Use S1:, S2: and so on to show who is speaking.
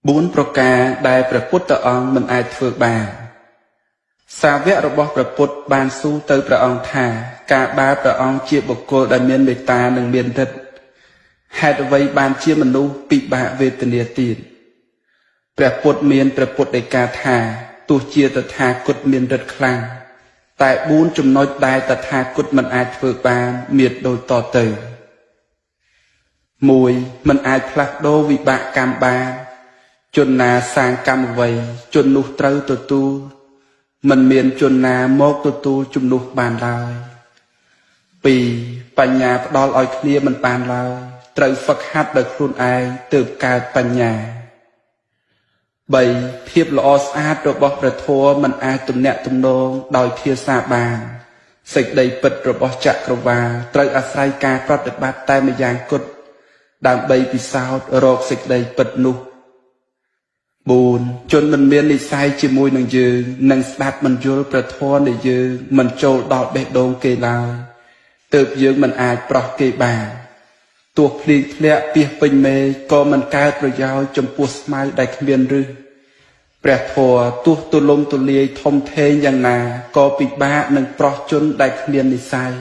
S1: 4ប្រការដែលព្រះពុទ្ធអង្គមិនអាចធ្វើបានសាវករបស់ព្រះពុទ្ធបានស៊ូទៅព្រះអង្គថាការបើព្រះអង្គជាបុគ្គលដែលមានមេត្តានិងមានរិទ្ធហេតុអ្វីបានជាមនុស្សពិបាកវេទនាទៀតព្រះពុទ្ធមានព្រះពុទ្ធដីកាថាទោះជាតថាគតមានរិទ្ធខ្លាំងតែ4ចំណុចដែលតថាគតមិនអាចធ្វើបានមានដូចតទៅ1មិនអាចផ្លាស់ប្ដូរវិបាកកម្មបានជនណាសាងកម្មអ្វីជននោះត្រូវទទួលមិនមានជនណាមកទទួលជំនួសបានឡើយ2បញ្ញាផ្ដល់ឲ្យគ្នាមិនបានឡើយត្រូវហ្វឹកហាត់ដោយខ្លួនឯងទើបកើតបញ្ញា3ភាពល្អស្អាតរបស់ព្រះធម៌មិនអាចទំនាក់ទំនងដោយភាសាបានសេចក្តីពិតរបស់ចក្រវាលត្រូវអាស្រ័យការប្រតិបត្តិតែម្យ៉ាងគត់ដើម្បីពិសោធន៍រកសេចក្តីពិតនោះ4ជនមិនមាននិស័យជាមួយនឹងយើងនិងស្ដាប់មិនយល់ព្រះធម៌នៃយើងមិនចូលដល់បេះដូងគេឡើយទើបយើងមិនអាចប្រោះគេបានទោះភ្លៀងធ្លាក់ពាសពេញមេឃក៏មិនកើតប្រយោជន៍ចំពោះស្មៅដែលគ្មានឫសព្រះធម៌ទោះទូលំទូលាយធំធេងយ៉ាងណាក៏ពិបាកនឹងប្រោះជនដែលគ្មាននិស័យ